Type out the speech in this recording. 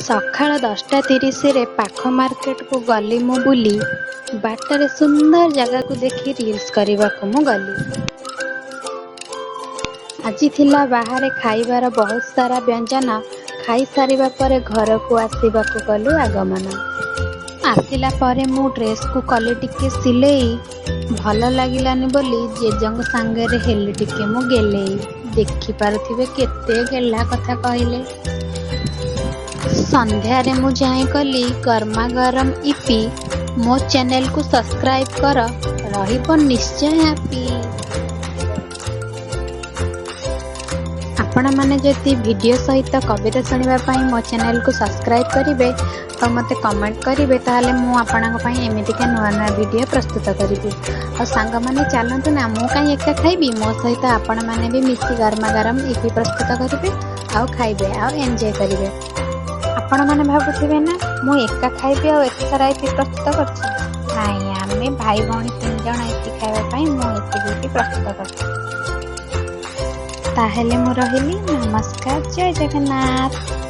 ସକାଳ 10:30ରେ ପାଖ ମାର୍କେଟକୁ ଗଲି ମୁଁ ବୁଲି। ବାଟରେ ସୁନ୍ଦର ଜାଗାକୁ ଦେଖି ରିଲ୍ସ କରିବାକୁ ମୁଁ ଗଲି। ଆଜି ଥିଲା ବାହାରେ ଖାଇବାର ବହୁତ ସାରା ବ୍ୟଞ୍ଜନ। ଖାଇସାରିବା ପରେ ଘରକୁ ଆସିବାକୁ କଲୁ ଆଗମନ। ଆସିଲା ପରେ ମୁଁ ଡ୍ରେସ୍କୁ କଲି ଟିକେ ସିଲେଇ। ଭଲ ଲାଗିଲାନି ବୋଲି ଜେଜେଙ୍କ ସାଙ୍ଗରେ ହେଲି ଟିକେ ମୁଁ ଗେଲେଇ। ଦେଖିପାରୁଥିବେ କେତେ ଗେହ୍ଲା କଥା କହିଲେ। ସନ୍ଧ୍ୟାରେ ମୁଁ ଯାଇ କଲି ଗରମା ଗରମ ଇପି। ମୋ ଚ୍ୟାନେଲକୁ ସବସ୍କ୍ରାଇବ୍ କର, ରହିବ ନିଶ୍ଚୟ ହାପି। ଆପଣମାନେ ଯଦି ଭିଡ଼ିଓ ସହିତ କବିତା ଶୁଣିବା ପାଇଁ ମୋ ଚ୍ୟାନେଲକୁ ସବସ୍କ୍ରାଇବ୍ କରିବେ ଆଉ ମୋତେ କମେଣ୍ଟ କରିବେ, ତାହେଲେ ମୁଁ ଆପଣଙ୍କ ପାଇଁ ଏମିତିକା ନୂଆ ନୂଆ ଭିଡ଼ିଓ ପ୍ରସ୍ତୁତ କରିବି। ଆଉ ସାଙ୍ଗମାନେ, ଚାଲନ୍ତୁ ନା, ମୁଁ କାହିଁ ଏକା ଖାଇବି, ମୋ ସହିତ ଆପଣମାନେ ବି ମିଶି ଗରମା ଗରମ ଇପି ପ୍ରସ୍ତୁତ କରିବେ ଆଉ ଖାଇବେ ଆଉ ଏନ୍ଜୟ କରିବେ। ଆପଣମାନେ ଭାବୁଥିବେ ନା, ମୁଁ ଏକା ଖାଇବି ଆଉ ଏତେ ସାରା ଇପି ପ୍ରସ୍ତୁତ କରିଛି। ନାଇଁ, ଆମେ ଭାଇ ଭଉଣୀ ତିନି ଜଣ ଇପି ଖାଇବା ପାଇଁ ମୁଁ ଏତିକି ଇପି ପ୍ରସ୍ତୁତ କରିଛି। ତାହେଲେ ମୁଁ ରହିଲି, ନମସ୍କାର, ଜୟ ଜଗନ୍ନାଥ।